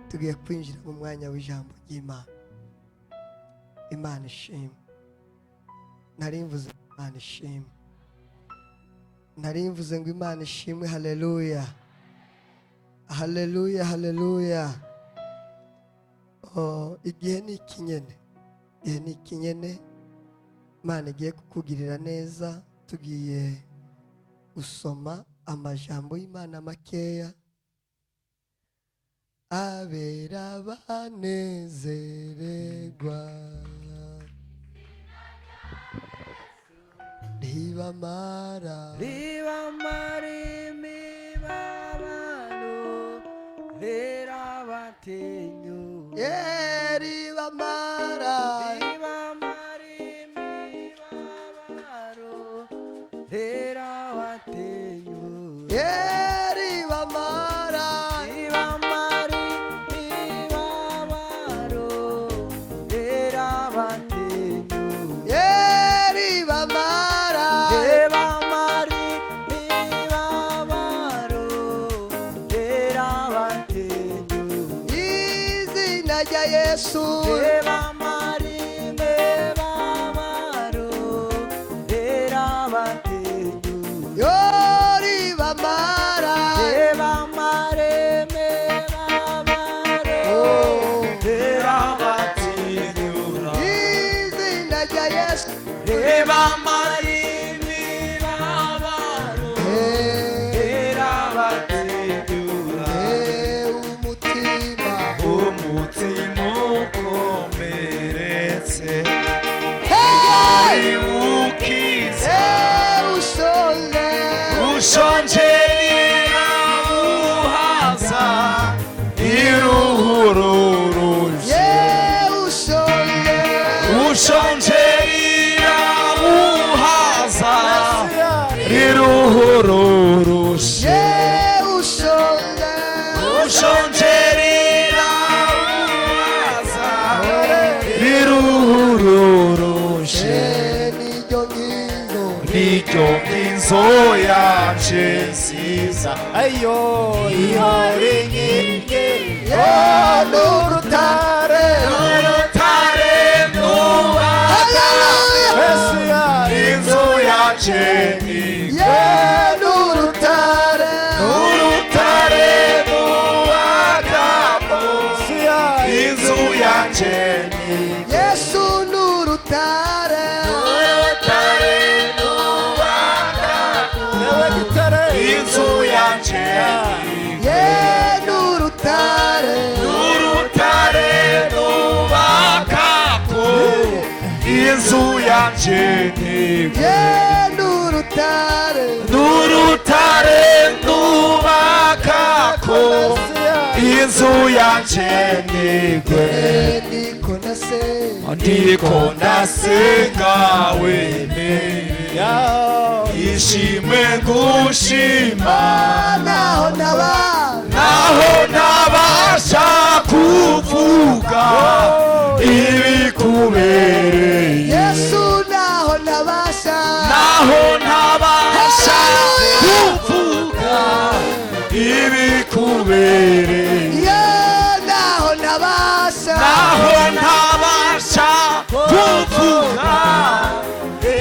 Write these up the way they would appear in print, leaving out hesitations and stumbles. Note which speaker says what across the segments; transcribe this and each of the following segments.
Speaker 1: Tugiye kwinjira mu mwanya w'ijambo ry'Imana. Imana ishimwe. Nari mvuze Imana ishimwe, nari mvuze ngo Imana ishimwe. Haleluya, haleluya, haleluya. Oh, igihe ni ikinyene, igihe ni ikinyene. Imana igiye kukugirira neza. Tugiye gusoma amajambo y'Imana makeya. Abera banezererwa ribamara
Speaker 2: Ribamara imibabaro, rirabatinyura.
Speaker 1: Ye ribamara.
Speaker 2: Ribamara imibabaro, rirabatinyura.
Speaker 1: Ye ribamara.
Speaker 2: Ribamara imibabaro, rirabatinyura.
Speaker 1: Ye ribamara.
Speaker 2: Ribamara imibabaro, rirabatinyura.
Speaker 1: Izina rya Yesu.
Speaker 2: Ribamara imibabaro, rirabatinyura.
Speaker 1: Yo ribamara.
Speaker 2: Ribamara imibabaro,
Speaker 1: Oh.
Speaker 2: rirabatinyura.
Speaker 1: Izina rya Yesu.
Speaker 2: Ribamara imibabaro,
Speaker 1: Eh,
Speaker 2: rirabatinyura.
Speaker 1: eh, umutima.
Speaker 3: Umutima ukomeretse
Speaker 1: Hey!
Speaker 3: ukiza.
Speaker 1: Eh, ushonje.
Speaker 3: Ushonje uhaza iruhururuje.
Speaker 1: Ye ushonje.
Speaker 3: Ushonje uhaza iruhururuje.
Speaker 1: Ye ushonje.
Speaker 3: Ushonje uhaza iruhururuje.
Speaker 1: Eh, niryo ngingo.
Speaker 3: Niryo inzo yanje nziza ayo ihore inkingi.
Speaker 1: Ye n'urutare.
Speaker 3: Urutare nubaha.
Speaker 1: Haleluya.
Speaker 3: Inzu yanje ni
Speaker 1: Ye n'urutare.
Speaker 3: Urutare nubakamo inzu yanje ni
Speaker 1: Yesu n'urutare.
Speaker 3: Urutare nubakamo inzu yanje ni
Speaker 1: Ye n'urutare.
Speaker 3: Urutare nubakako inzu yanje ni
Speaker 1: Ye n'urutare.
Speaker 3: N'urutare nubakako inzu yanje nigwe.
Speaker 1: Eh, niko nasenga.
Speaker 3: Ndiko ndasenga wemere ishimwe gushima.
Speaker 1: Naho naba.
Speaker 3: Naho ntabasha kuvuga ibikubereye.
Speaker 1: Yesu naho nabasha.
Speaker 3: Naho ntabasha kuvuga ibikubereye.
Speaker 1: Ye naho nabasha.
Speaker 3: Naho ntabasha kuvuga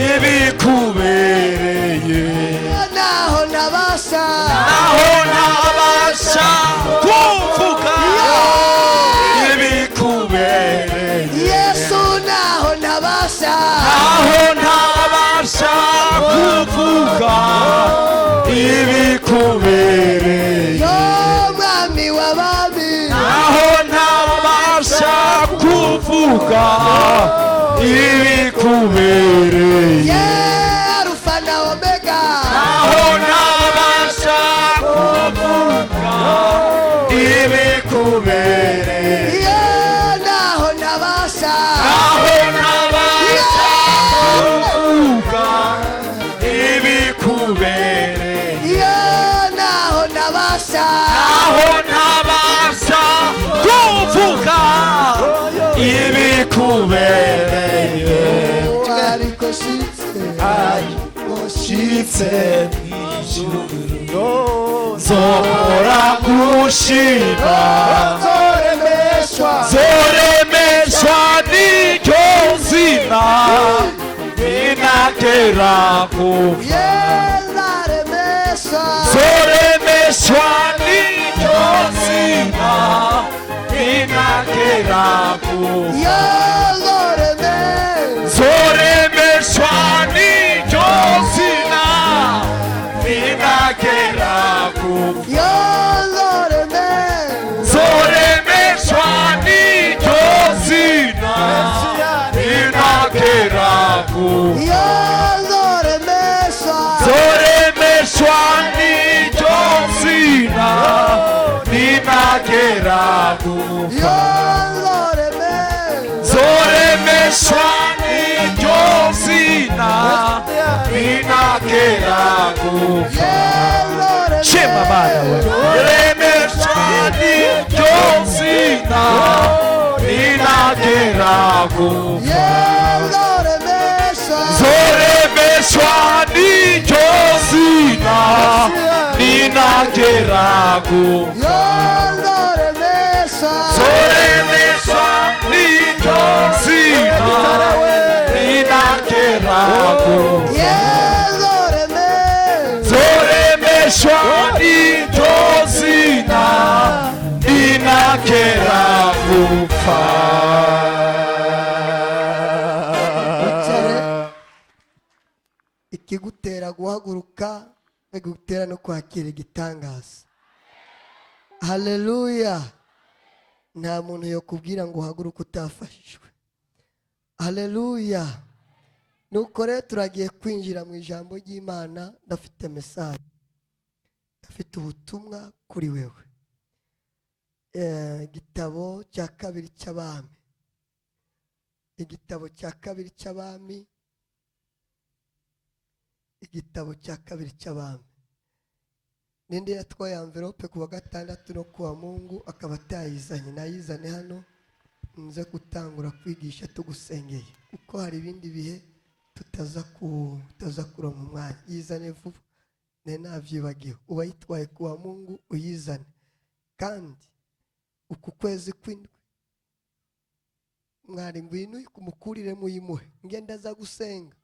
Speaker 3: ibikubereye.
Speaker 1: Naho nabasha.
Speaker 3: Naho ntabasha kuvuga ibikubereye.
Speaker 1: Yesu naho nabasha.
Speaker 3: Naho ntabasha kuvuga ibikubereye.
Speaker 1: Yo mwami w'abami.
Speaker 3: Naho ntabasha kuvuga ibikubereye.
Speaker 1: Ye Alufa na Omega.
Speaker 3: Naho ntabasha kuvuga ibikubereye.
Speaker 1: Ye naho nabasha.
Speaker 3: Naho ntabasha kuvuga ibikubereye.
Speaker 1: Ye naho nabasha.
Speaker 3: Naho ntabasha kuvuga ibikubereye.
Speaker 1: Ariko shitse.
Speaker 3: Ushitse mw'ijuru nzohora gushima. Ninagera kufa.
Speaker 1: Yezaremesha.
Speaker 3: Zoremeshwa n'iryo zina, ninagera kufa.
Speaker 1: Yezaremesha.
Speaker 3: Zoremeshwa n'iryo zina, ninagera kufa.
Speaker 1: Yezaremesha.
Speaker 3: Zoremeshwa n'iryo zina, ninagera kufa.
Speaker 1: Yezaremesha.
Speaker 3: Zoremeshwa n'iryo zina, ninagera kufa.
Speaker 1: Yezaremesha.
Speaker 3: Zoremeshwa n'iryo zina, ninagera kufa. Shema Bana we. Zoremeshwa n'iryo zina, ninagera kufa.
Speaker 1: Yezaremesha.
Speaker 3: Zoremeshwa n'iryo zina, ninagera kufa.
Speaker 1: Yezaremesha.
Speaker 3: Zoremeshwa n'iryo zina, ninagera kufa.
Speaker 1: Yezaremesha.
Speaker 3: Zoremeshwa n'iryo zina, ninagera kufa.
Speaker 1: Wicare. Ikigutera guhaguruka, ikigutera no kwakira igitangaza. Haleluya! Nta muntu yokubwira ngo uhaguruke utafashijwe. Haleluya! Nuko rero turagiye kwinjira mu ijambo ry'Imana. Ndafite message, ndafite ubutumwa kuri wewe. Igitabo cya kabiri cy'Abami, Igitabo cya kabiri cy'Abami, Igitabo cya kabiri cy'Abami. Ninde yatwaye enveloppe ku wa gatandatu no ku wa Mungu akaba atayizanye? Nayizane hano nze gutangura kwigisha tugusengeye, kuko hari ibindi bihe tutaza kuronka umwanya. Yizane vuba, ne navyibagiwe. Uba yitwaye ku wa Mungu, uyizane. Kandi uku kwezi kw'indwi, mwari ngwino kumukuriremo, uyimuhe. Ngenda aza gusenga,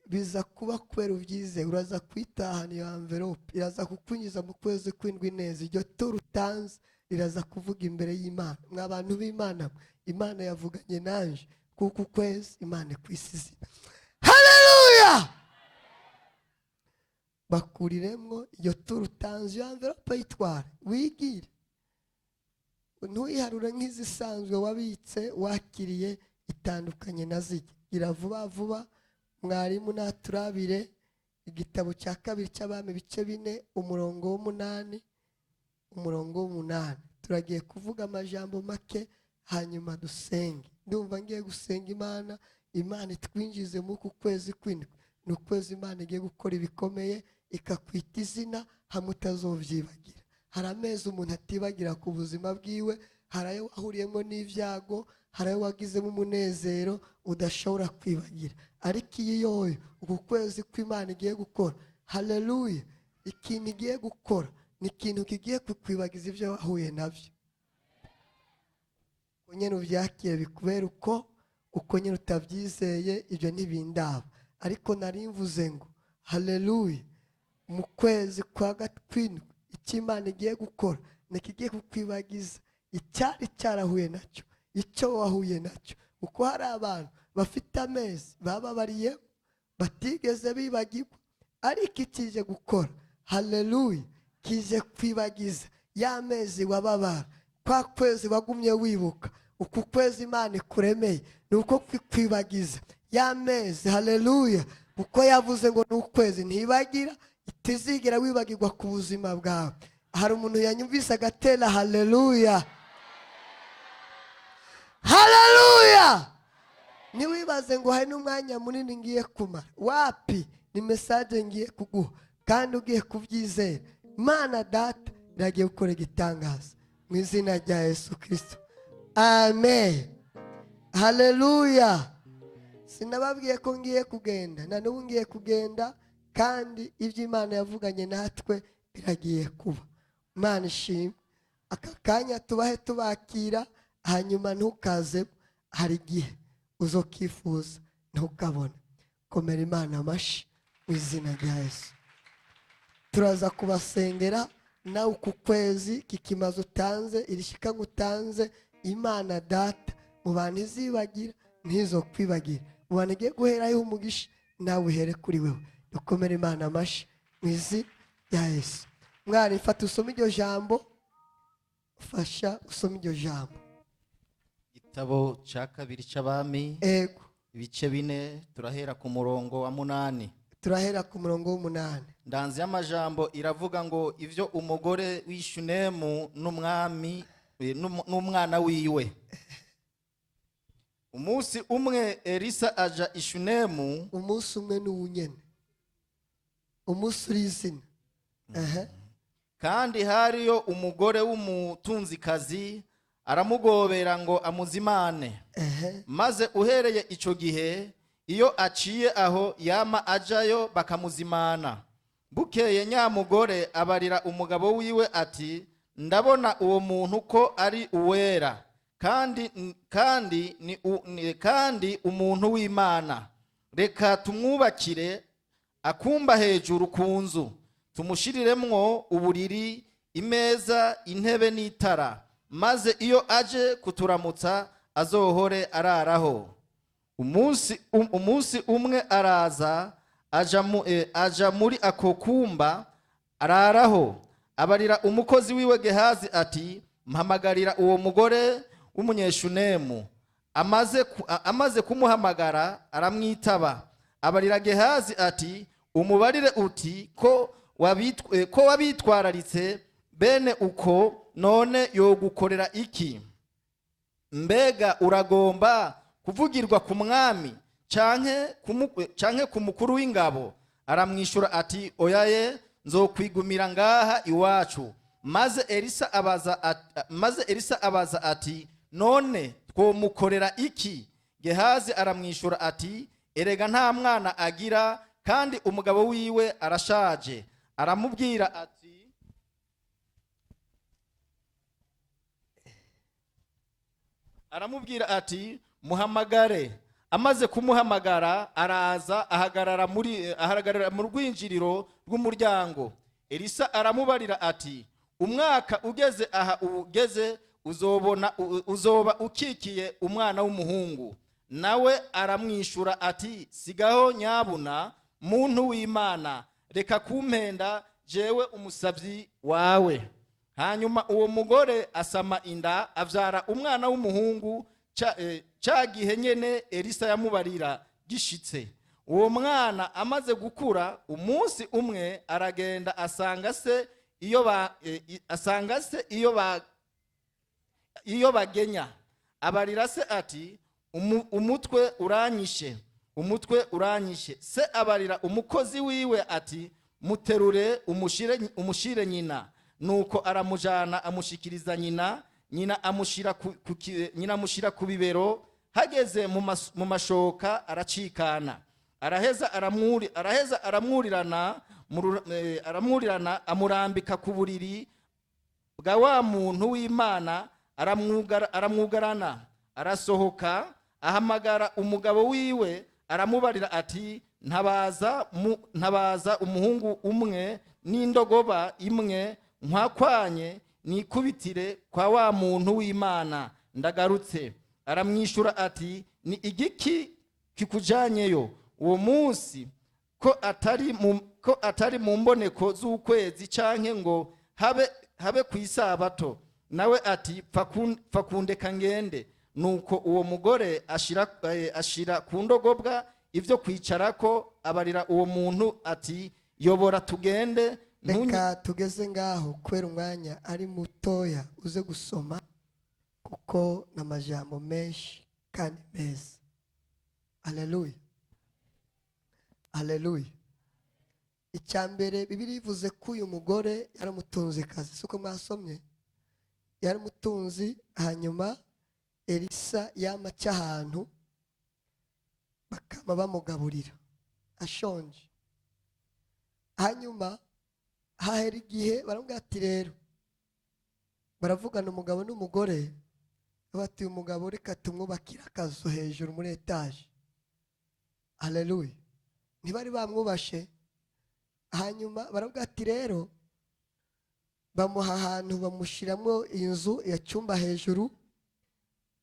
Speaker 1: biza kuba kubera ubyize, uraza kwitahana iyo enveloppe, iraza kukwinjiza mu kwezi kw'indwi neza. Iryo turo utanze riraza kuvuga imbere y'Imana. Mwa bantu b'Imana mwe, Imana yavuganye nanje kuko ukwezi Imana ikwisi izina. Haleluya! Bakuriremo iryo turo utanze, iyo enveloppe yitware, wigire, ntuyiharure nk'izisanzwe wabitse wakiriye, itandukanye na zijya. Gira vuba vuba. Mwarimu naturabire Igitabo cya kabiri cy'Abami, ibice 4, umurongo w'8, umurongo w'8. Turagiye kuvuga amajambo make, hanyuma dusenge. Ndumva ngiye gusenga Imana, Imana itwinjize muri uku kwezi kw'indwi. Ni ukwezi Imana igiye gukora ibikomeye, ikakwita izina hamwe utazovyibagira. Hari amezi umuntu atibagira ku buzima bwiwe, hari ayo wahuriyemo n'ibyago, hari ayo wagizemo umunezero udashobora kwibagira. Ariko iyi yoyo, uku kwezi kw'Imana igiye gukora, haleluya, ikintu igiye gukora ni ikintu kigiye kukwibagiza ibyo wahuye nabyo. Uko nyine ubyakire bikubera uko nyine utabyizeye, ibyo ntibindaba. Ariko nari mvuze ngo haleluya, mu kwezi kwa kw'indwi icyo Imana igiye gukora ni ikigiye kukwibagiza icyari cyarahuye nacyo, icyo wahuye nacyo. Kuko hari abantu bafite amezi bababariye batigeze bibagirwa, ariko ikije gukora, haleluya, kije kwibagiza ya mezi wababara, kwa kwezi wagumye wibuka. Uku kwezi Imana ikuremeye ni uko kwibagiza ya mezi. Haleluya! Kuko yavuze ngo ni ukwezi ntibagira, itizigera wibagirwa ku buzima bwawe. Hari umuntu yanyumvise agatera haleluya? Haleluya! Ntiwibaze ngo hari n'umwanya munini ngiye kumara. Wapi, ni message ngiye kuguha kandi ugiye kubyizera, Imana Data iragiye gukora igitangaza mu izina rya Yesu Kirisito, amen. Haleluya! Sinababwiye ko ngiye kugenda? Na n'ubu ngiye kugenda, kandi ibyo Imana yavuganye natwe biragiye kuba. Imana ishimwe. Aka kanya tubahe tubakira, hanyuma ntukaze. Hari igihe Uzokifuza ntukabona. Komera Imana amashi mu izina rya Yesu. Turaza kubasengera nawe uku kwezi kikimaze utanze irishika ngutanze. Imana Data mu bantu izibagira ntizokwibagira, mu bantu igiye guherayo umugisha nawe uhere kuri wewe. Dukomere Imana amashi mu izina rya Yesu. Mwari fata usome iryo jambo, fasha usome iryo jambo.
Speaker 4: Igitabo cya kabiri cy'Abami.
Speaker 1: Ego.
Speaker 4: Ibice 4, turahera ku murongo wa 8.
Speaker 1: Turahera ku murongo w'8.
Speaker 4: Ndanzi y'amajambo iravuga ngo ivyo umugore w'Ishunemu n'umwami n'umwana wiwe. Umunsi umwe Elisa aja Ishunemu.
Speaker 1: Umunsi umwe n'uwunyene, umunsi uri izina.
Speaker 4: Kandi hariyo umugore w'umutunzikazi, aramugobera ngo amuzimane. Maze uhereye ico gihe iyo aciye aho yama ajayo bakamuzimana. Bukeye nyamugore abarira umugabo wiwe ati: "Ndabona uwo muntu ko ari uwera kandi umuntu w'Imana. Reka tumwubakire akumba hejuru ku nzu, tumushiriremwo uburiri, imeza, intebe n'itara, maze iyo aje kuturamutsa azohore araraho." Umunsi umwe araza aja muri ako kumba araraho. Abarira umukozi wiwe Gehazi ati: "Mpamagarira uwo mugore w'Umunyeshunemu." Amaze kumuhamagara aramwitaba. Abarira Gehazi ati: "Umubarire uti ko wabitwararitse bene uko, none yogukorera iki? Mbega uragomba kuvugirwa ku mwami canke ku mukuru w'ingabo?" Aramwishura ati: "Oyaye, nzokwigumira ngaha iwacu." Maze Elisa abaza ati: "None twomukorera iki?" Gehazi aramwishura ati: "Erega nta mwana agira, kandi umugabo wiwe arashaje." Aramubwira ati: "Muhamagare." Amaze kumuhamagara araza ahagarara mu rwinjiriro rw'umuryango. Elisa aramubarira ati: "Umwaka ugeze aha ugeze uzoba ukikiye umwana w'umuhungu." Nawe aramwishura ati: "Sigaho nyabuna, muntu w'Imana, reka kumpenda jewe umusabyi wawe." Hanyuma uwo mugore asama inda, avyara umwana w'umuhungu ca gihe nyene Elisa yamubarira gishitse. Uwo mwana amaze gukura, umunsi umwe aragenda asanga se iyo bagenya. Abarira se ati: "Umutwe uranyishe, umutwe uranyishe." Se abarira umukozi wiwe ati: "Muterure umushire nyina." Nuko aramujana amushikiriza nyina. Nyina amushira ku bibero. Hageze mu mashoka aracikana. Araheza aramwurirana, amurambika ku buriri bwa wa muntu w'Imana, aramwugarana. Arasohoka ahamagara umugabo wiwe, aramubarira ati: "Ntabaza umuhungu umwe n'indogoba imwe nkwakwanye, nikubitire kwa wa muntu w'Imana ndagarutse." Aramwishura ati: "Ni igiki kikujanyeyo uwo munsi, ko atari mu mboneko z'ukwezi canke ngo habe ku isabato?" Nawe ati: "Pfa kundeka ngende." Nuko uwo mugore ashira ku ndogobwa ivyo kwicarako, abarira uwo muntu ati: "Yobora tugende."
Speaker 1: Reka tugeze ngaho kubera umwanya ari mutoya, uze gusoma kuko ni amajambo menshi kandi meza. Aleluya, aleluya. Icya mbere, Bibiliya ivuze ko uyu mugore yari umutunzikazi, si uko mwasomye? Yari umutunzi. Hanyuma Elisa yama aca ahantu bakaba bamugaburira ashonje. Hanyuma hahera igihe baramubwira ati rero, baravugana umugabo n'umugore. Bati uyu mugabo reka tumwubakire akazu hejuru muri etaje. Haleluya! Ntibari bamwubashe. Hanyuma baravuga ati rero, bamuha ahantu, bamushyiramo inzu ya cyumba hejuru,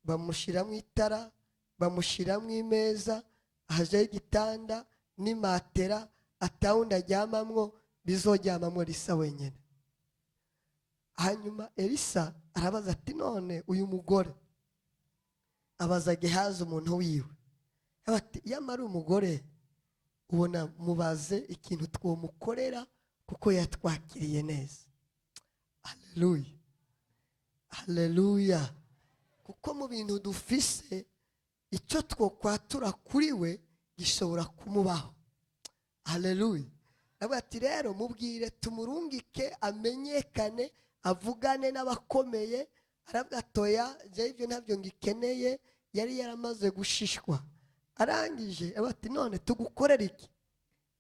Speaker 1: bamushyiramo itara, bamushyiramo imeza, hajaho igitanda n'imatera, atawundi aryamamwo, bizoryamamwo Elisa wenyine. Hanyuma Elisa arabaza ati: "None uyu mugore?" Abaza Gehazi, umuntu wiwe, ati: "Yamara umugore ubona, mubaze ikintu twomukorera kuko yatwakiriye neza." Haleluya, haleluya! Kuko mu bintu dufise, icyo twokwatura kuri we gishobora kumubaho. Haleluya! Aravuga ati: "Rero mubwire tumurungike amenyekane, avugane n'abakomeye." Aravuga: "Toya, njyewe ibyo ntabyo ngikeneye." Yari yaramaze gushishwa. Arangije aravuga ati: "None tugukorera iki?"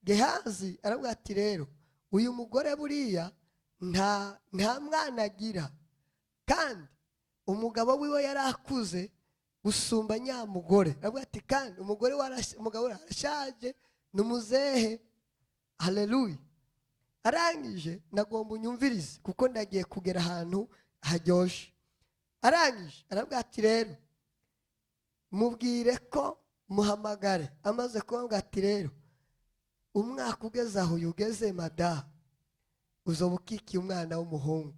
Speaker 1: Gehazi aravuga ati: "Rero uyu mugore buriya nta mwana agira, kandi umugabo wiwe yari akuze gusumba nyamugore." Aravuga ati: "Kandi umugore umugabo we arashaje, ni umuzehe." Haleluya! Arangije, nagomba unyumvirize kuko ndagiye kugera ahantu haryoshe. Arangije aravuga ati: "Rero mubwire ko muhamagare." Amaze kuvuga ati: "Rero umwaka ugeze aho uyu ugeze, madamu, uzoba ukikiye umwana w'umuhungu."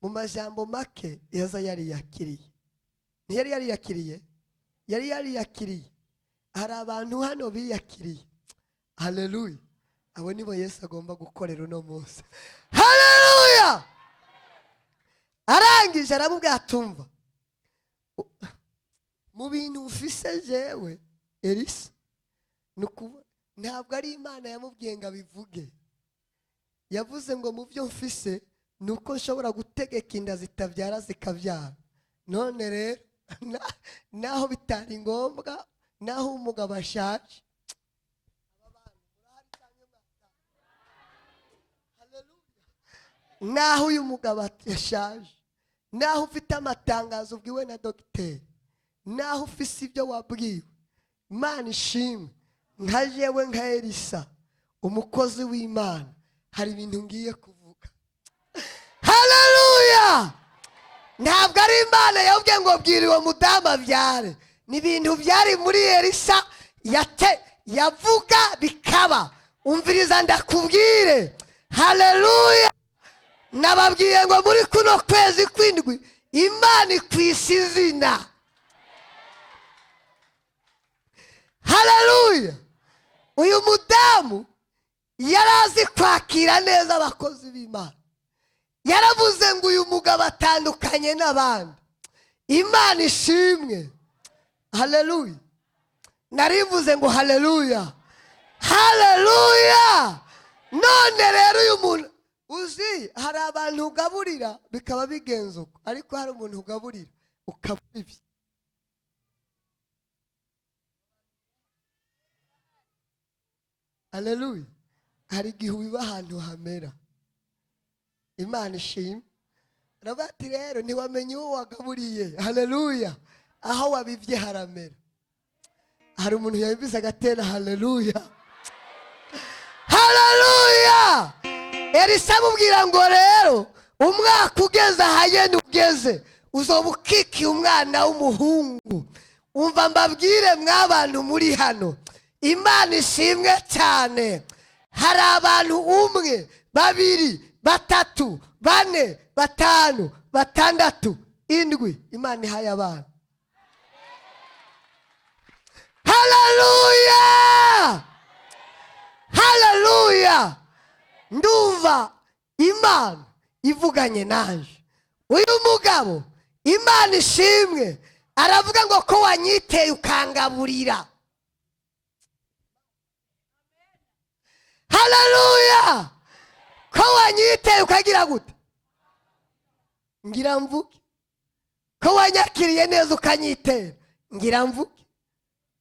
Speaker 1: Mu majambo make, yaza yariyakiriye. Ntiyari yariyakiriye? Yari yariyakiriye. Hari abantu hano biyakiriye. Haleluya! Abo nibo Yesu agomba gukorera uno munsi. Haleluya! Arangije aramubwira, atumva mu bintu ufise, jewe Elisa ni ntabwo ari Imana yamubwiye ngo abivuge. Yavuze ngo: "Mu byo mfise ni uko nshobora gutegeka inda zitabyara zikabyara." None rero naho bitari ngombwa, naho umugabo ashaje. Aba bantu murahari cyangwa mwataha? Haleluya! Naho uyu mugabo yashaje, naho ufite amatangazo ubwiwe na dogiteri, naho ufise ibyo wabwiwe, Imana ishimwe. Nka jewe, nka Elisa, umukozi w'Imana, hari ibintu ngiye kuvuga. Haleluya! Ntabwo ari Imana yabwiye ngo bwira uwo mudamu abyare. Ni ibintu byari muri Elisa, yate yavuga bikaba. Umviriza ndakubwire. Haleluya! Nababwiye ngo muri kuno kwezi kw'indwi Imana ikwisa izina. Haleluya! Uyu mudamu yari azi kwakira neza abakozi b'Imana. Yaravuze ngo: "Uyu mugabo atandukanye n'abandi." Imana ishimwe. Haleluya! Narivuze ngo haleluya, haleluya! None rero uyu muntu, uzi hari abantu ugaburira bikaba bigenze uko, ariko hari umuntu ugaburira ukabura ibi. Haleluya! Hari igihe ubiba ahantu hamera. Imana ishimwe. Aravuga ati: "Rero ntiwamenye uwo wagaburiye." Haleluya! Aho wabibye haramera. Hari umuntu yabivuze agatera haleluya, haleluya! Elisa amubwira ngo: "Rero umwaka ugeze ahagenda ugeze, uzoba ukikiye umwana w'umuhungu." Umva mbabwire, mw'abantu muri hano, Imana ishimwe cyane. Hari abantu umwe, babiri, batatu, bane, batanu, batandatu, indwi Imana ihaye abana. Haleluya, haleluya! Ndumva Imana ivuganye nanje. Uyu mugabo, Imana ishimwe, aravuga ngo: "Ko wanyiteye ukangaburira." Haleluya! Ko wanyiteye ukagira gute? Ngira mvuge: ko wanyakiriye neza ukanyitera, ngira mvuge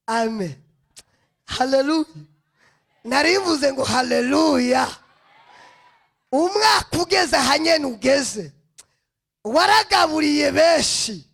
Speaker 1: amen. Haleluya! Narivuze ngo haleluya. Umwaka ugeze ahanyene ugeze, waragaburiye benshi.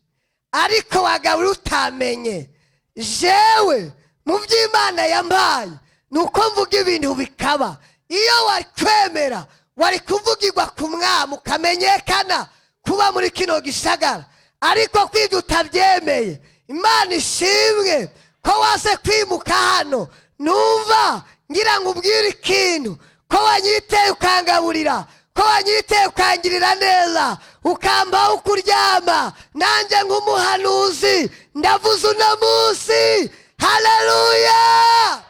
Speaker 1: Ariko wagabura utamenye. Jewe mu by'Imana yampaye ni uko mvuga ibintu bikaba. Iyo wari kwemera wari kuvugirwa ku mwami ukamenyekana kuba muri kino gisagara, ariko kwibyo utabyemeye. Imana ishimwe ko waze kwimuka hano. Numva ngira ngo ubwire ikintu: ko wanyiteye ukangaburira, ko wanyiteye ukangirira neza, ukambaho ukuryama, nanjye nk'umuhanuzi ndavuze uno munsi, haleluya,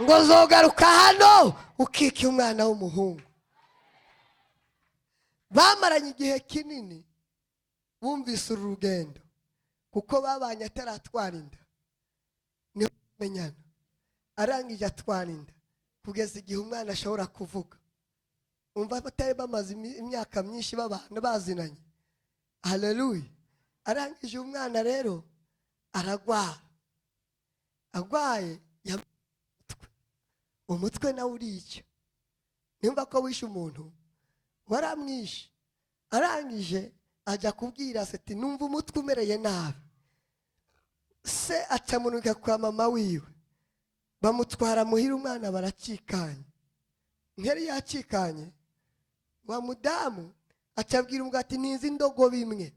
Speaker 1: ngo zogaruka hano ukikiye umwana w'umuhungu. Bamaranye igihe kinini bumvise uru rugendo, kuko babanye ataratwara inda, niho bamenyana. Arangije atwara inda kugeza igihe umwana ashobora kuvuga. Umva, batari bamaze imyaka myinshi babana bazinanye. Haleluya. Arangije umwana rero aragwara. Agwaye umutwe, umutwe nawe urica. Nimba ko wishe umuntu, waramwishe. Arangije ajya kubwira se ati: "Numva umutwe umereye nabi." Se acamunuka kwa mama wiwe, bamutwara muhira. Umwana baracikanye, nkeri yacikanye. Wa mudamu acabwira umugabo ati: "Ntizi indogobe imwe,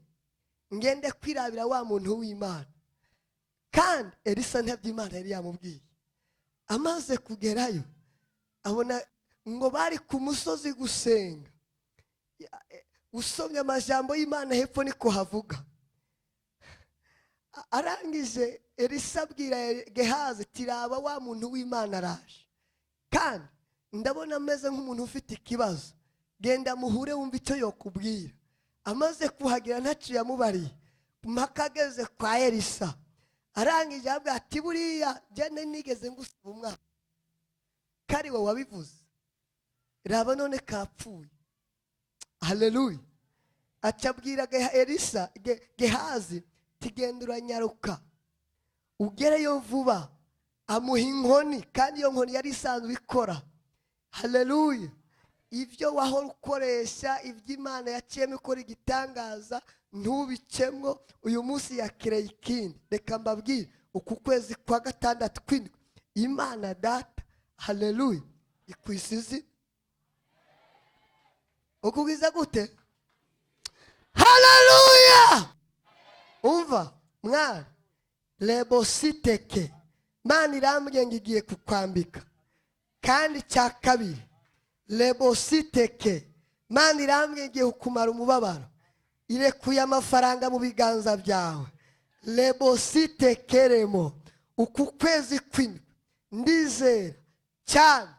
Speaker 1: ngende kwirabira wa muntu w'Imana." Kandi Elisa ntabyo Imana yari yamubwiye. Amaze kugerayo abona ngo bari ku musozi gusenga. Usomye amajambo y'Imana hepfo niko havuga. Arangije Elisa abwira Gehazi ati: "Raba, wa muntu w'Imana araje, kandi ndabona ameze nk'umuntu ufite ikibazo. Genda muhure wumve icyo yokubwira." Amaze kuhagera ntacyo yamubariye mpaka ageze kwa Elisa. Arangije avuga ati: "Buriya jyane nigeze ngusaba umwana kari wowe wabivuze? Raba none kapfuye." Haleluya. Acabwira Elisa, Gehazi tigenda uranyaruka ugereyo vuba. Amuha inkoni, kandi iyo nkoni yari isanzwe ikora. Haleluya. Ibyo wahora ukoresha, ibyo Imana yaciyemo ikora igitangaza, ntubicemwo. Uyu munsi yakireye ikindi. Reka mbabwire, uku kwezi kwa gatandatu kw'indwi, Imana Data, haleluya, ikwisizi ukubwiza gute? Haleluya. Umva mwana, lebositeke, Mana irambwiye ngo igiye kukwambika. Kandi icya kabiri, lebositeke, Mana irambwiye igiye kukumara umubabaro, irekuye amafaranga mu biganza byawe. Lebositekeremo, uku kwezi kw'indwi ndizera cyane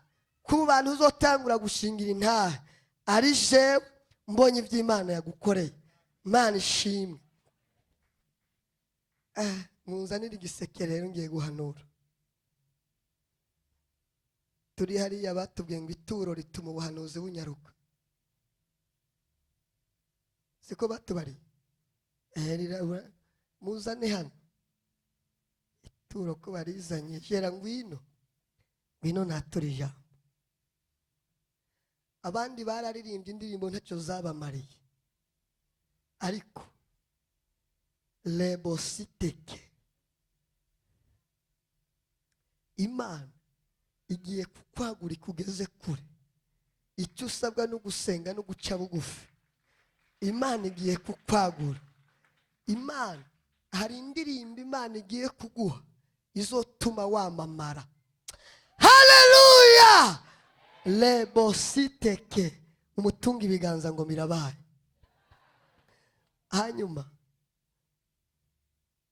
Speaker 1: ku bantu uzotangura gushingira intahe ari jewe mbonye iby'Imana yagukoreye. Imana ishimwe. Munzanire igiseke rero, ngiye guhanura. Turi hariya batubwiye ngo ituro rituma ubuhanuzi bunyaruka, siko batubariye? Muzane hano ituro ko barizanye. Jera, ngwino, ngwino natura ijambo. Abandi bararirimbye indirimbo ntacyo zabamariye, ariko lebositeke, Imana igiye kukwagura ikugeze kure. Icyo usabwa no gusenga no guca bugufi. Imana igiye kukwagura. Imana, hari indirimbo Imana igiye kuguha izotuma wamamara. Haleluya. Lebositeke, umutunga ibiganza ngo birabaye. Hanyuma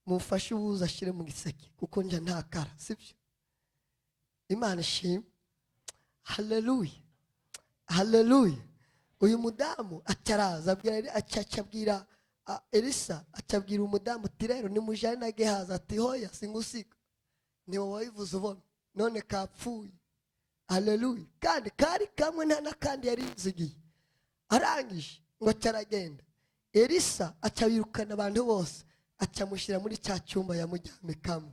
Speaker 1: mufashe uwuza ashyire mu giseke, kuko njya ntakara, sibyo? Imana ishimwe. Haleluya, haleluya. Uyu mudamu ataraza abwira, acabwira Elisa, acabwira umudamu ati: "Rero nimujane na Gehazi." Ati: "Hoya, singusiga, ni wowe wabivuze ubona none kapfuye." Haleluya. Kandi kari kamwe, nta n'akandi yari yizigiye. Arangije ngo acaragenda. Elisa aca yirukana abantu bose, acamushyira muri cya cyumba yamuryamikamo,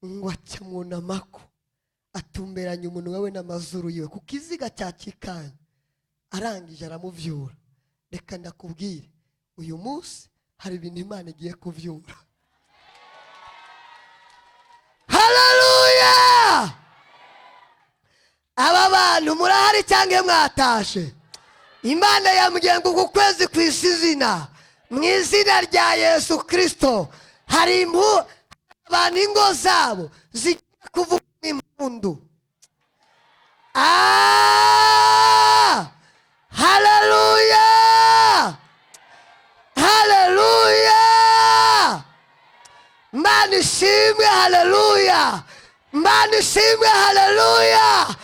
Speaker 1: ngo acamwunamako, atumberanya umunwa we n'amazuru yiwe ku kiziga cya kikanya. Arangije aramuvyura. Reka ndakubwire, uyu munsi Hari ibintu Imana igiye kuvyura. Haleluya! Aba bantu murahari cyangwa mwatashe? Imana yambwiye ngo uku kwezi kwisi izina, mu izina rya Yesu Kirisito, hari impu abantu ingo zabo zigiye kuvuga impundu. Ah! Haleluya! Haleluya! Mana ishimwe! Haleluya! Mana ishimwe! Haleluya!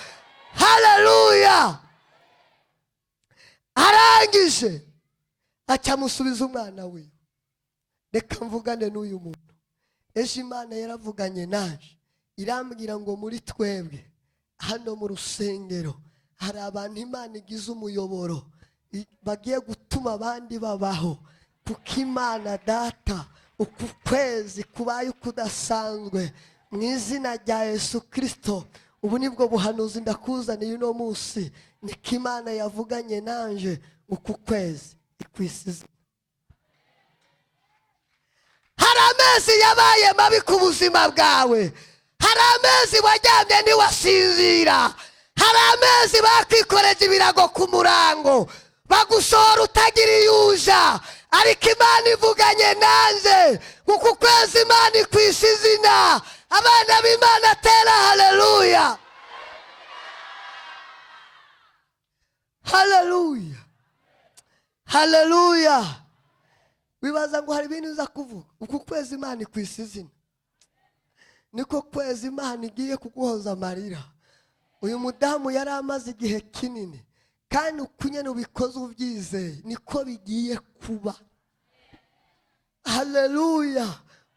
Speaker 1: Haleluya! Arangije acamusubiza umwana wiwe. Reka mvugane n'uyu muntu. Ejo Imana yaravuganye naje, irambwira ngo muri twebwe hano mu rusengero hari abantu Imana igize umuyoboro, bagiye gutuma abandi babaho, kuko Imana Data uku kwezi kubaye ukudasanzwe mu izina rya Yesu Kirisito. Ubu nibwo buhanuzi ndakuzaniye uno munsi, niko Imana yavuganye nanje, uku kwezi ikwisize. Hari amezi yabaye mabi ku buzima bwawe, hari amezi waryamye ntiwasinzira, hari amezi bakwikoreje ibirago ku murango bagusohora utagira iyo uja, ariko Imana ivuganye nanjye uku kwezi Imana ikwisa izina. Abana b'Imana tera haleluya! Haleluya! Haleluya! Wibaza ngo hari ibintu uza kuvuga. Uku kwezi Imana ikwisa izina, niko kwezi Imana igiye kuguhoza amarira. Uyu mudamu yari amaze igihe kinini, kandi uko nyene ubikoze ubyizeye niko bigiye kuba. Haleluya!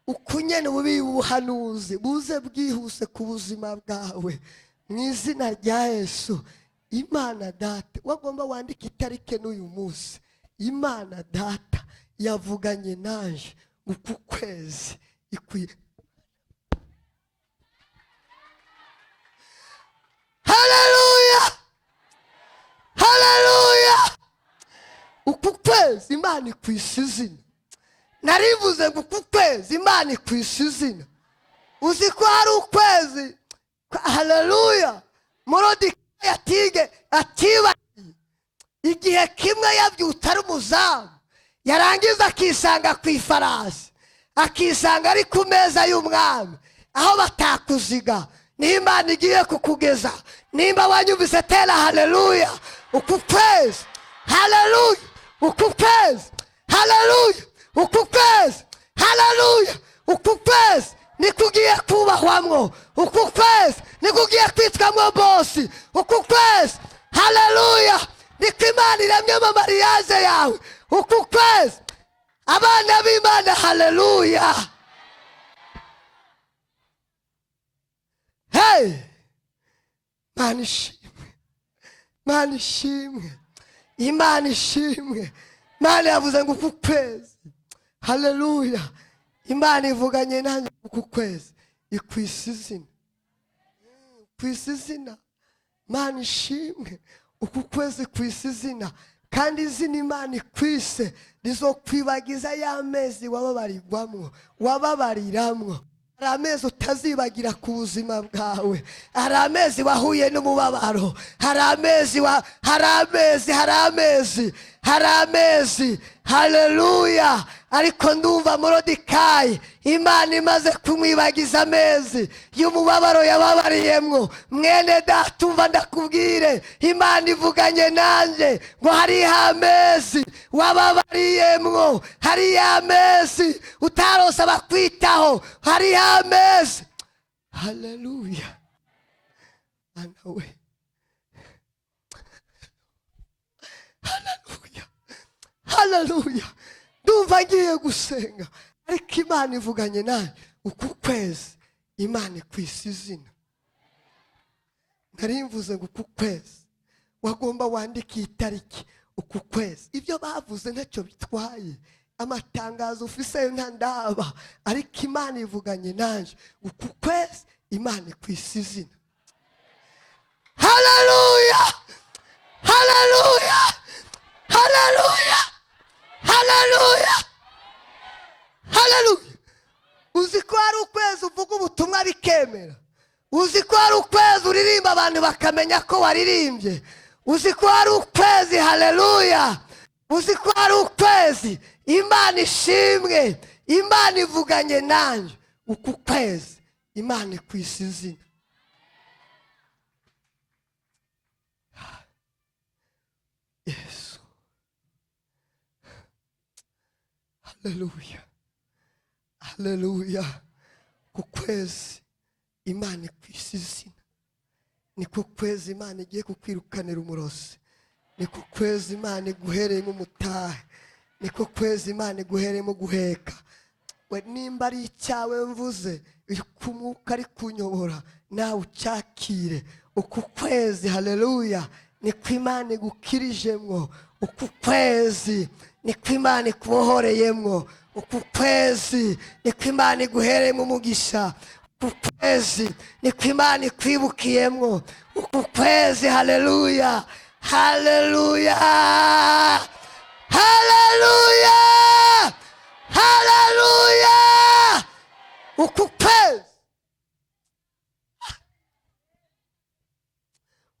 Speaker 1: Uko nyene ububi ubuhanuzi buze bwihuse ku buzima bwawe mu izina rya Yesu. Imana Data, wagomba wandike itariki n'uyu munsi. Imana Data yavuganye nanje uku kwezi ikwiye. Haleluya! Haleluya! Uku kwezi Imana ikwisa izina. Narivuze ngo uku kwezi Imana ikwisa izina. Uzi ko hari ukwezi, haleluya, Morodekayi atige atibagiye igihe kimwe yabyutse ari umuzamu, yarangiza akisanga ku ifarasi, akisanga ari ku meza y'umwami aho batakuziga. Niho Imana igiye kukugeza. Nimba wanyumvise tera haleluya. Uku kwezi, haleluya, uku kwezi, haleluya, uku kwezi, haleluya, uku kwezi niko ugiye kubahwamwo, uku kwezi niko ugiye kwitwamwo bosi, uku kwezi, haleluya, niko Imana iremyemo mariage yawe, uku kwezi abana b'Imana, haleluya. Hey! Mana ishimwe, Mana ishimwe, Imana ishimwe. Imana yavuze ngo uku kwezi, haleluya, Imana ivuganye nanjye uku kwezi ikwisa izina, kwisa izina. Imana ishimwe, uku kwezi kwisa izina, kandi izina Imana ikwise rizokwibagiza ya mezi wababarirwamwo, wababariramwo. Hari amezi utazibagira ku buzima bwawe, hari amezi wahuye n'umubabaro, hari amezi hari amezi, hari amezi, hari amezi, haleluya. Ariko ndumva Morodekayi Imana imaze kumwibagiza amezi y'umubabaro yababariyemwo. Mwene data umva ndakubwire, Imana ivuganye nanjye ngo hariho amezi wababariyemwo, hariho amezi utarose abakwitaho, hariho amezi, haleluya. Mana we, haleluya, haleluya. Ndumva ngiye gusenga, ariko Imana ivuganye nanjye uku kwezi Imana ikwisa izina. Nari mvuze ngo uku kwezi wagomba wandike itariki, uku kwezi ibyo bavuze ntacyo bitwaye, amatangazo ufise nta ndaba, ariko Imana ivuganye nanje uku kwezi Imana ikwisa izina. Haleluya! Haleluya! Haleluya! Haleluya! ukwezi uvuga ubutumwa bikemera. Uzi ko hari ukwezi uririmba abantu bakamenya ko waririmbye. Uzi ko hari ukwezi, haleluya. Uzi ko hari ukwezi, Imana ishimwe, Imana ivuganye nanjye. Uku kwezi Imana ikwisa izina. Yesu, haleluya, haleluya. Ku kwezi Imana ikwisa izina. Ni ku kwezi Imana igiye kukwirukanira umurozi. Ni ku kwezi Imana iguhereyemo umutahe. Ni ku kwezi Imana iguhereyemo guheka. We nimba ari icyawe mvuze, umwuka ari kunyobora, nawe ucyakire. Uku kwezi, haleluya, niko Imana igukirijemwo. Uku kwezi niko Imana ikubohoreyemwo. Uku kwezi niko Imana iguhereyemo umugisha. Uku kwezi niko Imana ikwibukiyemwo. Uku kwezi, haleluya, haleluya, haleluya, haleluya. Uku kwezi,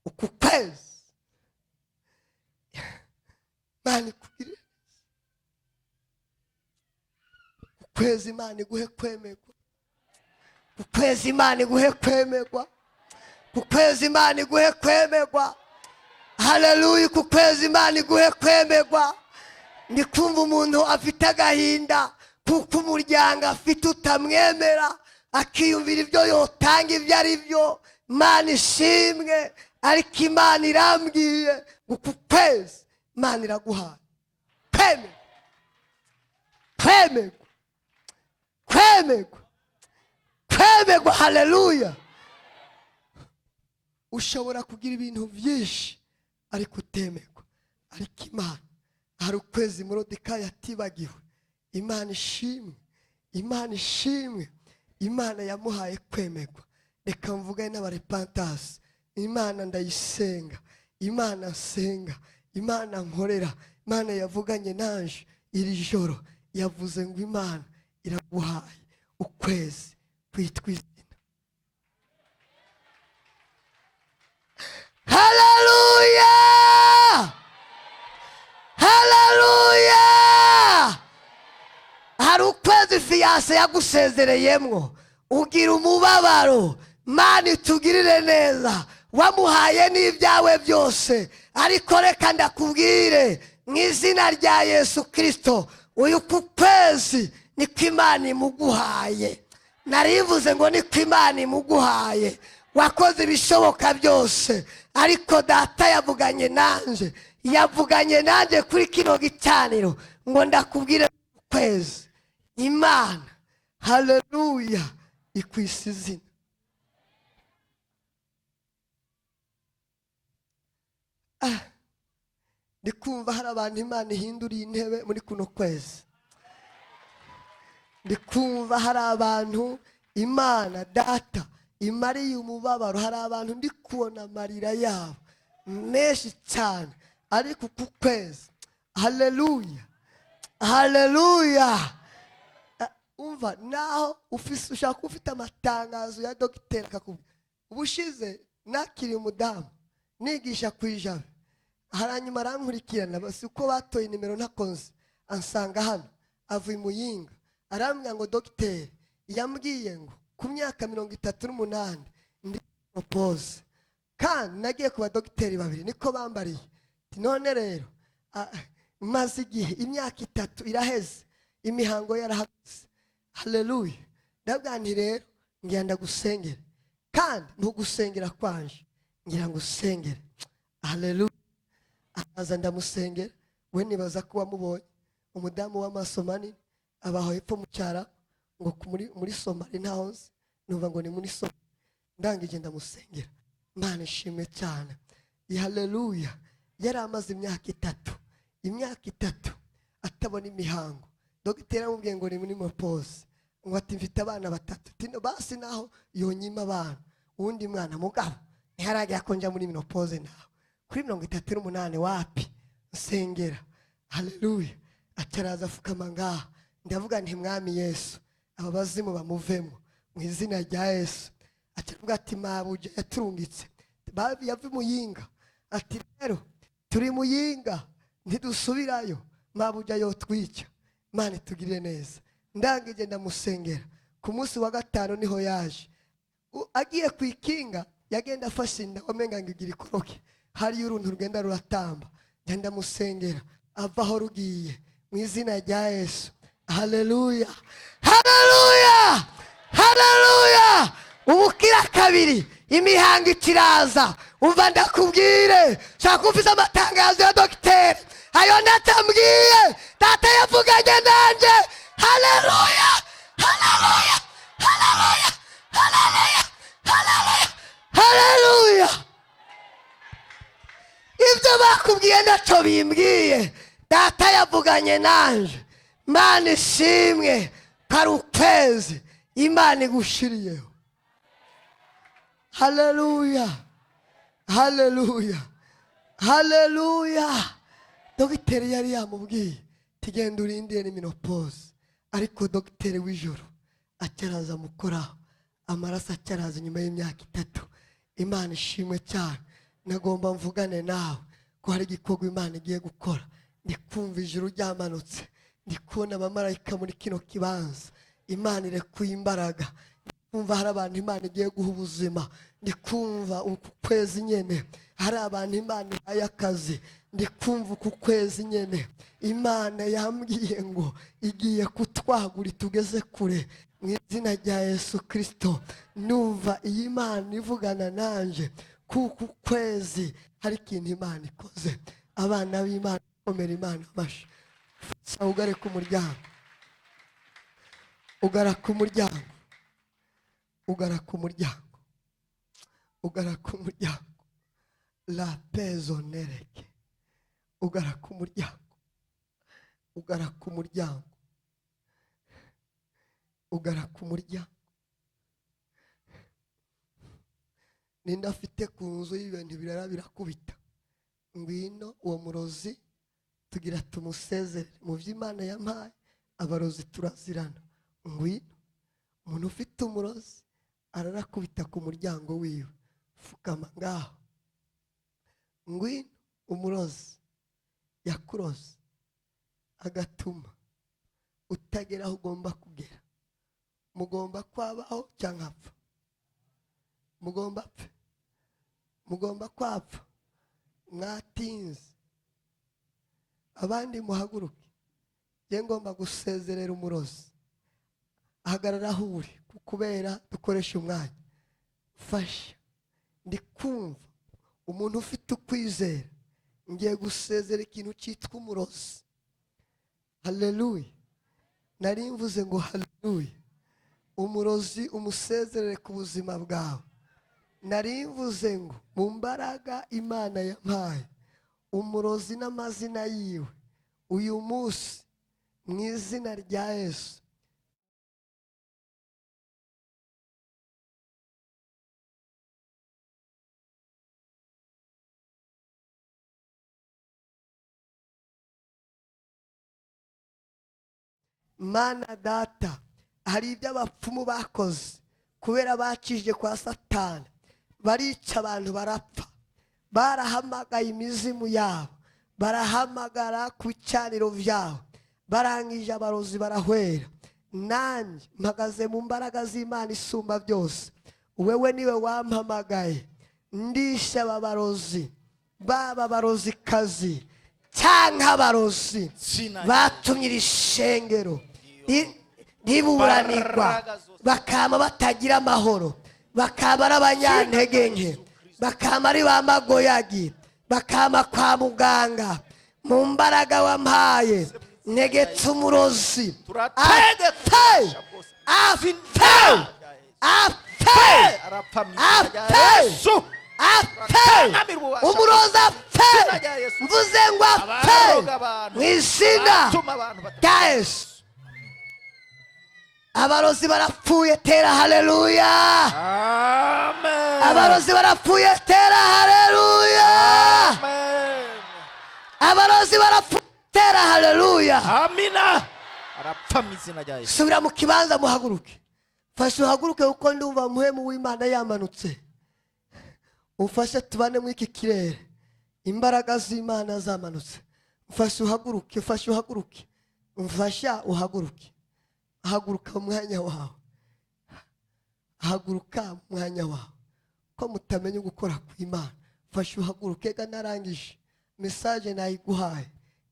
Speaker 1: uku kwezi Imana ikugirire. Uku kwezi Imana iguhe kwemerwa. Uku kwezi Imana iguhe kwemerwa. Uku kwezi Imana iguhe kwemerwa. Haleluya. Uku kwezi Imana iguhe kwemerwa. Ndi kumva umuntu afite agahinda kuko umuryango afite utamwemera, akiyumvira ibyo yotanga ibyo ari byo. Imana ishimwe, ariko Imana irambwiye ngo uku kwezi Imana iraguhaye kwemerwa, kwemerwa, kwemerwa, kwemerwa. Haleluya. Ushobora kugira ibintu byinshi ariko utemerwa, ariko Imana hari ukwezi Moridekayi atibagiwe. Imana ishimwe, Imana ishimwe, Imana yamuhaye kwemerwa. Reka mvugane n'abarepantasi. Imana ndayisenga, Imana nsenga, Imana nkorera, Imana yavuganye nanje iri joro, yavuze ngo Imana iraguhaye ukwezi kwitwa izina. Haleluya, haleluya. Hari ukwezi fiyanse yagusezereyemwo, ugira umubabaro. Mana itugirire neza, wamuhaye n'ibyawe byose, ariko reka ndakubwire mu izina rya Yesu Kristo, uyu ku kwezi niko Imana imuguhaye. Narivuze ngo niko Imana imuguhaye. Wakoze ibishoboka byose, ariko data yavuganye nanje, yavuganye nanje kuri kino gicaniro ngo ndakubwire kwezi Imana, haleluya, ikwisa izina. Ndi kumva hari abantu Imana ihinduriye intebe muri kuno kwezi. Ndi kumva hari abantu Imana data imariye umubabaro. Hari abantu ndi kubona amarira yabo menshi cyane, ariko ku kwezi, haleluya, haleluya. Umva naho ufise, ushaka ufite amatangazo ya dogiteri akakubwira. Ubushize nakiriye umudamu nigisha ku Ijabe, haranyuma arankurikirana, basi uko batoye nimero ntakonze, ansanga hano avuye Muyinga, arambwira ngo dogiteri yambwiye ngo ku myaka 38 ndi propose, kandi nagiye ku badogiteri babiri niko bambariye. None rero maze igihe imyaka 3 iraheze imihango yarahagaze. Haleluya. Ndabwira nti rero ngira ndagusengera, kandi ntugusengera kwanje, ngira ngusengere. Haleluya. Araza ndamusengera, we nibaza ko wamubonye, umudamu w'amaso manini abaho hepfo mu cyara, ngo muri Somali ntaho nzi, numva ngo ni muri Somali. Ndangije ndamusengera. Imana ishimwe cyane. Haleluya. Yari amaze imyaka 3, imyaka 3 atabona imihango. Dogiteri amubwiye ngo ni muri menopause, ngo ati mfite abana 3, tino basi naho yonyima abana, uwundi mwana mugabo ntiharagera ko nja muri menopause nawe kuri 38 wapi nsengera. Haleluya. Ataraza afukama ngaha, ndavuga nti Mwami Yesu, aba bazimu bamuvemo Mu izina rya Yesu. Ati ati mabuja yaturungitse, yava Muyinga. Ati rero turi Muyinga, ntidusubirayo, mabuja yotwica. Imana itugirire neza. Ndangije ndamusengera. Ku munsi wa gatanu niho yaje. Agiye ku ikinga, yagenda afashe inda, wamenga ngo igira ikoroke. Hariyo uruntu rugenda ruratamba. Njya ndamusengera, ava aho rugiye mu izina rya Yesu. Haleluya, haleluya, haleluya! Ubukira kabiri, imihango ikiraza. Umva ndakubwire, shaka ufise amatangazo ya dogiteri, ayo natambwiye data yavuganye nanje. Haleluya, haleluya, haleluya, haleluya, haleluya, haleluya! Ibyo bakubwiye ntacyo bimbwiye, data yavuganye nanje. Mana ishimwe ko ari ukwezi Imana igushiriyeho. Haleluya, haleluya, haleluya! Dogiteri yari yamubwiye tugenda urindire ni ménopause, ariko dogiteri w'ijoro acyaraza amukoraho, amaraso acyaraza nyuma y'imyaka 3. Imana ishimwe cyane. Nagomba mvugane nawe ko hari igikorwa Imana igiye gukora. Ndi kumva ijuru ryamanutse, ndi kubona abamarayika muri kino kibanza. Imana irekuye imbaraga. Kumva hari abantu Imana igiye guha ubuzima. Ndi kumva uku kwezi nyene hari abantu Imana ihaye akazi. Ndi kumva uku kwezi nyene Imana yambwiye ngo igiye kutwagura itugeze kure mu izina rya Yesu Kristo. Numva iyi Mana ivugana nanje kuko kwezi hari ikintu Imana ikoze. Abana b'Imana, komera Imana amashyi. Ugare ku muryango, ugara ku muryango, ugara ku muryango, ugara ku muryango. La pezonereke, ugara ku muryango, ugara ku muryango, ugara ku muryango. Ninde afite ku nzu y'ibintu birara birakubita? Ngwino uwo murozi tugira tumusezere. Mu by'Imana yampaye, abarozi turazirana. Ngwino umuntu ufite umurozi ararakubita ku muryango wiwe, fukama ngaho. Ngwino umurozi yakuroze agatuma utagera aho ugomba kugera. Mugomba kwabaho cyangwa apfa? Mugomba apfe, mugomba kwapfa. Mwatinze, abandi muhaguruke. Njye ngomba gusezerera umurozi. Ahagarara aho uri, kubera dukoresha umwanya. Fasha, ndi kumva umuntu ufite ukwizera. Ngiye gusezera ikintu cyitwa umurozi. Haleluya! Nari mvuze ngo haleluya. Umurozi umusezerere ku buzima bwawe. Nari mvuze ngo mu mbaraga Imana yampaye, umurozi n'amazina yiwe uyu munsi mu izina rya Yesu. Mana data, hari ibyo abapfumu bakoze kubera bakije kwa Satani, barica abantu barapfa. Barahamagaye imizimu yabo, barahamagara ku bicaniro byabo, barangije abarozi barahwera. Nanjye mpagaze mu mbaraga z'Imana isumba byose. Wewe niwe wampamagaye. Ndisha aba barozi, baba barozikazi cyangwa abarozi batumye iri shengero riburanirwa, bakama batagira amahoro, bakaba ari abanyantege nke, bakama ari ba magoyagi, bakama kwa muganga. Mu mbaraga wampaye, ntegetse umurozi apfe, apfe, apfe, apfe, apfe! Umurozi apfe! Mvuze ngo apfe mu izina rya Yesu. Abarozi barapfuye, tera haleluya!
Speaker 3: Amen.
Speaker 1: Abarozi barapfuye, tera haleluya!
Speaker 3: Amen.
Speaker 1: Abarozi barapfuye, tera haleluya!
Speaker 3: Amina. Arapfa mu izina rya Yesu.
Speaker 1: Subira mu kibanza, muhaguruke. Fasha uhaguruke, kuko ndumva muhemu w'Imana yamanutse. Umfashe tubane muri iki kirere, imbaraga z'Imana zamanutse. Mfashe uhaguruke, mfashe uhaguruke, mfasha uhaguruke. Haguruka mu mwanya wawe, haguruka mu mwanya wawe, ko mutamenya gukora kw'Imana. Fasha uhaguruke ga, narangije message nayiguhaye,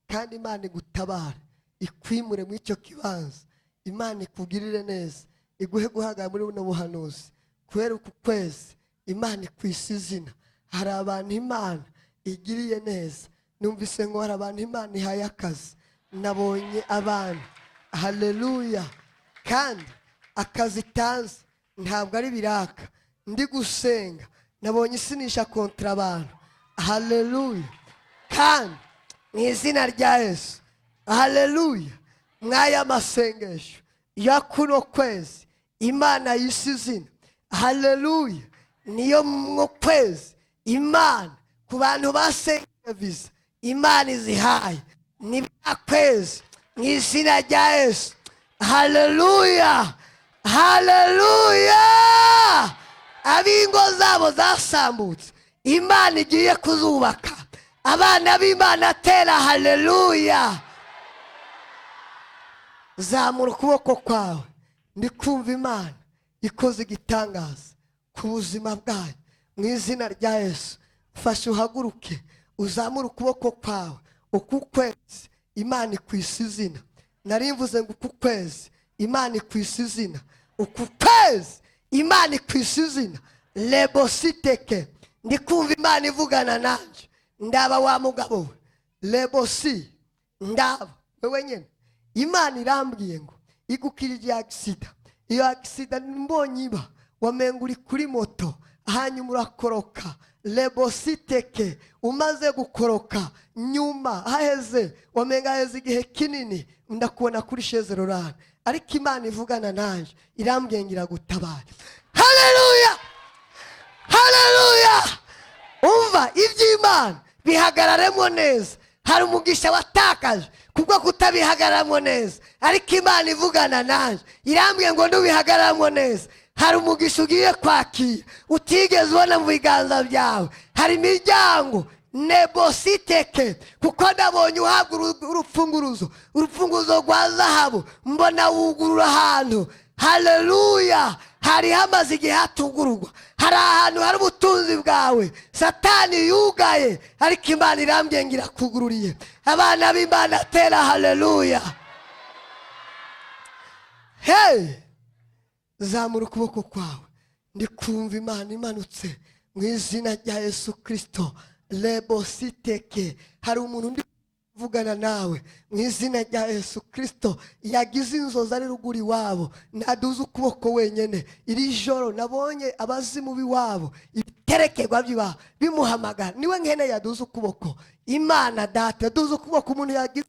Speaker 1: kandi Imana igutabare, ikwimure muri icyo kibanza. Imana ikugirire neza, iguhe guhagarara muri buno buhanuzi. Kubera uku kwezi Imana ikwisa izina. Hari abantu Imana igiriye neza. Numvise ngo hari abantu Imana ihaye akazi. Nabonye abantu, haleluya! Kandi akazi itanze ntabwo ari biraka. Ndi gusenga nabonye isinisha contrat abantu, haleluya! Kandi mu izina rya Yesu, haleluya, mw'aya masengesho ya kuno kwezi Imana yise izina, haleluya! Niyo mu kwezi Imana ku bantu basengeye visa Imana izihaye, ni bya kwezi mu izina rya Yesu, haleluya, haleluya! Ab'ingo zabo zasambutse Imana igiye kuzubaka. Abana b'Imana, tera haleluya! Zamura ukuboko kwawe. Ndi kumva Imana ikoze igitangaza ku buzima bwayo mu izina rya Yesu. Fasha uhaguruke, uzamure ukuboko kwawe. Uku kwezi Imana ikwisa izina. Nari mvuze ngo uku kwezi Imana ikwisa izina, uku kwezi Imana ikwisa izina. Lebositeke, ndi kumva Imana ivugana nanjye. Ndaba wa mugabo we, lebosi, ndaba wewe nyine. Imana irambwiye ngo igukirije accident. Iyo accident mbonye iba, wamenga uri kuri moto, hanyuma urakoroka. Lebositeke, umaze gukoroka, nyuma haheze, wamenga haheze igihe kinini, ndakubona kuri chaise roulante. Ariko Imana ivugana nanjye irambwiye ngo iragutabara. Haleluya, haleluya! Umva, iby'Imana bihagararemo neza. Hari umugisha watakaje kubwo kutabihagararamo neza, ariko Imana ivugana nanjye irambwiye ngo nubihagararamo neza, hari umugisha ugiye kwakira utigeze ubona mu biganza byawe. Hari imiryango nebositeke, kuko nabonye uhabwa urupfunguruzo, urupfunguruzo rwa zahabu. Mbona wugurura ahantu, haleluya, hari hamaze igihe hatugururwa. Hari ahantu hari ubutunzi bwawe Satani yugaye, ariko Imana irambwiye ngo irakugururiye. Abana b'Imana, tera haleluya! Hey, zamura ukuboko kwawe. Ndi kumva Imana imanutse mu izina rya Yesu Kirisito. Lebositeke, hari umuntu ndi kuvugana nawe mu izina rya Yesu Kirisito yagize inzozi ari ruguru iwabo. Ntaduze ukuboko wenyine. Iri joro nabonye abazimu b'iwabo, ibiterekerwa by'iwabo bimuhamagara. Niwe nkene yaduze ukuboko. Imana Data, yaduze ukuboko. Umuntu yagize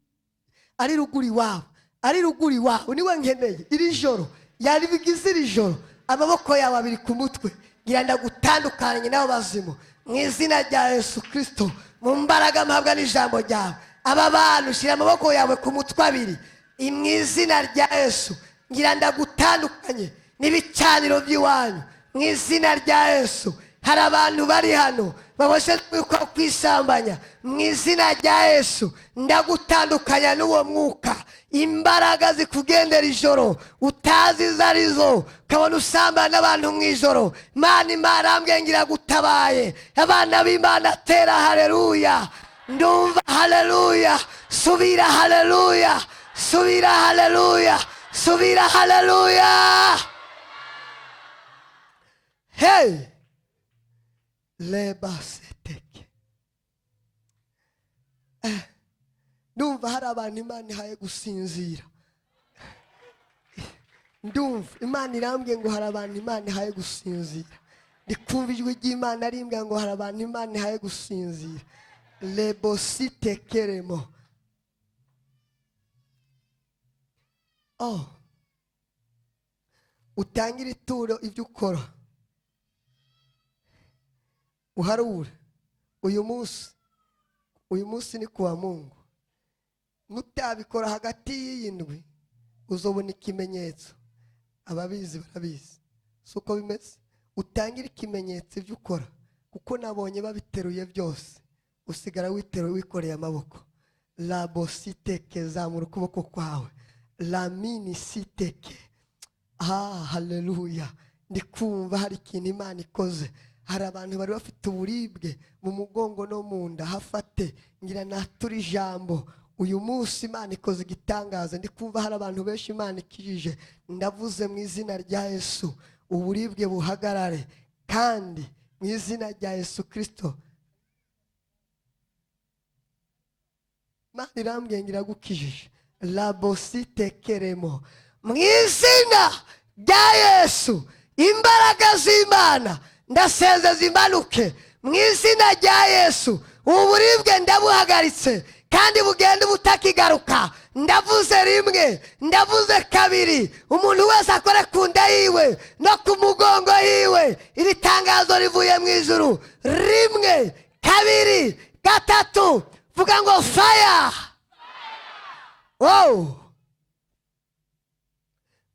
Speaker 1: ari ruguru iwabo, ari ruguru iwabo, niwe nkeneye iri joro. Yari bigize iri joro, amaboko yawe abiri ku mutwe, ngira ndagutandukanye n'abo bazimu mu izina rya Yesu Kirisito, mu mbaraga mpabwa n'ijambo ryawe. Aba bantu, shyira amaboko yawe ku mutwe abiri mu izina rya Yesu. Ngira ndagutandukanye n'ibicaniro by'iwanyu mu izina rya Yesu. Hari abantu bari hano baboshe ko kwisambanya. Mu izina rya Yesu ndagutandukanya n'uwo mwuka. Imbaraga zikugendera ijoro utazi izo arizo, ukabona usambana n'abantu mu ijoro. Mana, Imana ambwiye ngo iragutabaye. Abana b'Imana, tera haleluya! Ndumva haleluya! Subira haleluya, subira haleluya, subira haleluya! Hey, lebaseteke. Ndumva hari abantu Imana ihaye gusinzira. Ndumva Imana irambwiye ngo hari abantu Imana ihaye gusinzira. Ndi kumva ijwi ry'Imana rimbwira ngo hari abantu Imana ihaye gusinzira. Lebositekeremo. Oh, utangire ituro. Ibyo ukora uharure uyu munsi. Uyu munsi ni kuwa Mungu. Mutabikora hagati y'iyi ndwi, uzobona ikimenyetso. Ababizi barabizi, si uko bimeze? Utangire ikimenyetso ibyo ukora, kuko nabonye babiteruye byose, usigara witeruye wikoreye amaboko. Labositeke, zamura ukuboko kwawe. Lamini siteke. Ah, haleluya! Ndi kumva hari ikintu Imana ikoze. Hari abantu bari bafite uburibwe mu mugongo no mu nda, hafate ngira natura ijambo. Uyu munsi Imana ikoze igitangaza. Ndi kumva hari abantu benshi Imana ikijije. Ndavuze mu izina rya Yesu, uburibwe buhagarare, kandi mu izina rya Yesu Kirisito. Imana irambwiye ngo iragukijije. Labositekeremo, mu izina rya Yesu. Imbaraga z'Imana ndasenze zimanuke mu izina rya Yesu. Ubu buribwe ndabuhagaritse, kandi bugenda butakigaruka. Ndavuze rimwe, ndavuze kabiri, umuntu wese akore ku nda yiwe no ku mugongo yiwe. Iri tangazo rivuye mu ijuru. Rimwe, kabiri, gatatu, vuga ngo fire! Wow!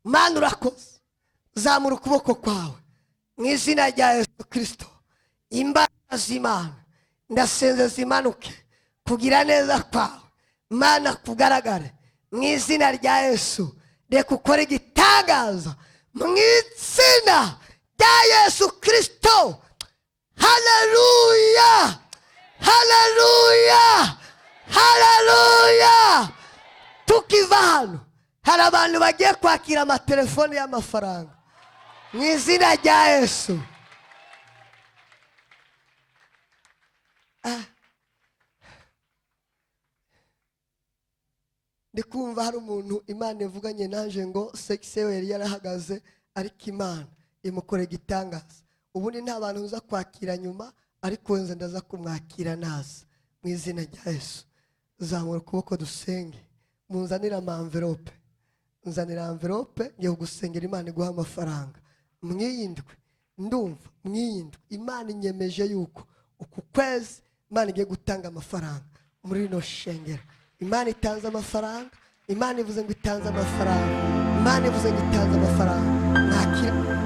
Speaker 1: Mana, urakoze. Zamura ukuboko kwawe mu izina rya Yesu Kirisito. Imbaraga z'Imana ndasenze zimanuke, kugira neza kwawe Mana kugaragare mu izina rya Yesu. Reka ukore igitangaza mu izina rya Yesu Kirisito. Haleluya, haleluya, haleluya! Tukiva hano hari abantu bagiye kwakira amatelefone y'amafaranga mu izina rya Yesu. Ah. Ndi kumva hari umuntu Imana ivuganye nanje ngo sexe we yari yarahagaze, ariko Imana imukora igitangaza. Ubundi nta bantu nza kwakira nyuma, ariko nze ndaza kumwakira naza mu izina rya Yesu. Zamura ukuboko dusenge. Munzanire ama envelope, nzanira envelope, ngiye kugusengera, Imana iguha amafaranga mwiyindwi. Ndumva mwiyindwi Imana inyemeje yuko uku kwezi Imana igiye gutanga amafaranga muri rino shengero. Imana itanze amafaranga. Imana ivuze ngo itanze amafaranga. Imana ivuze ngo itanze amafaranga. Mwakira.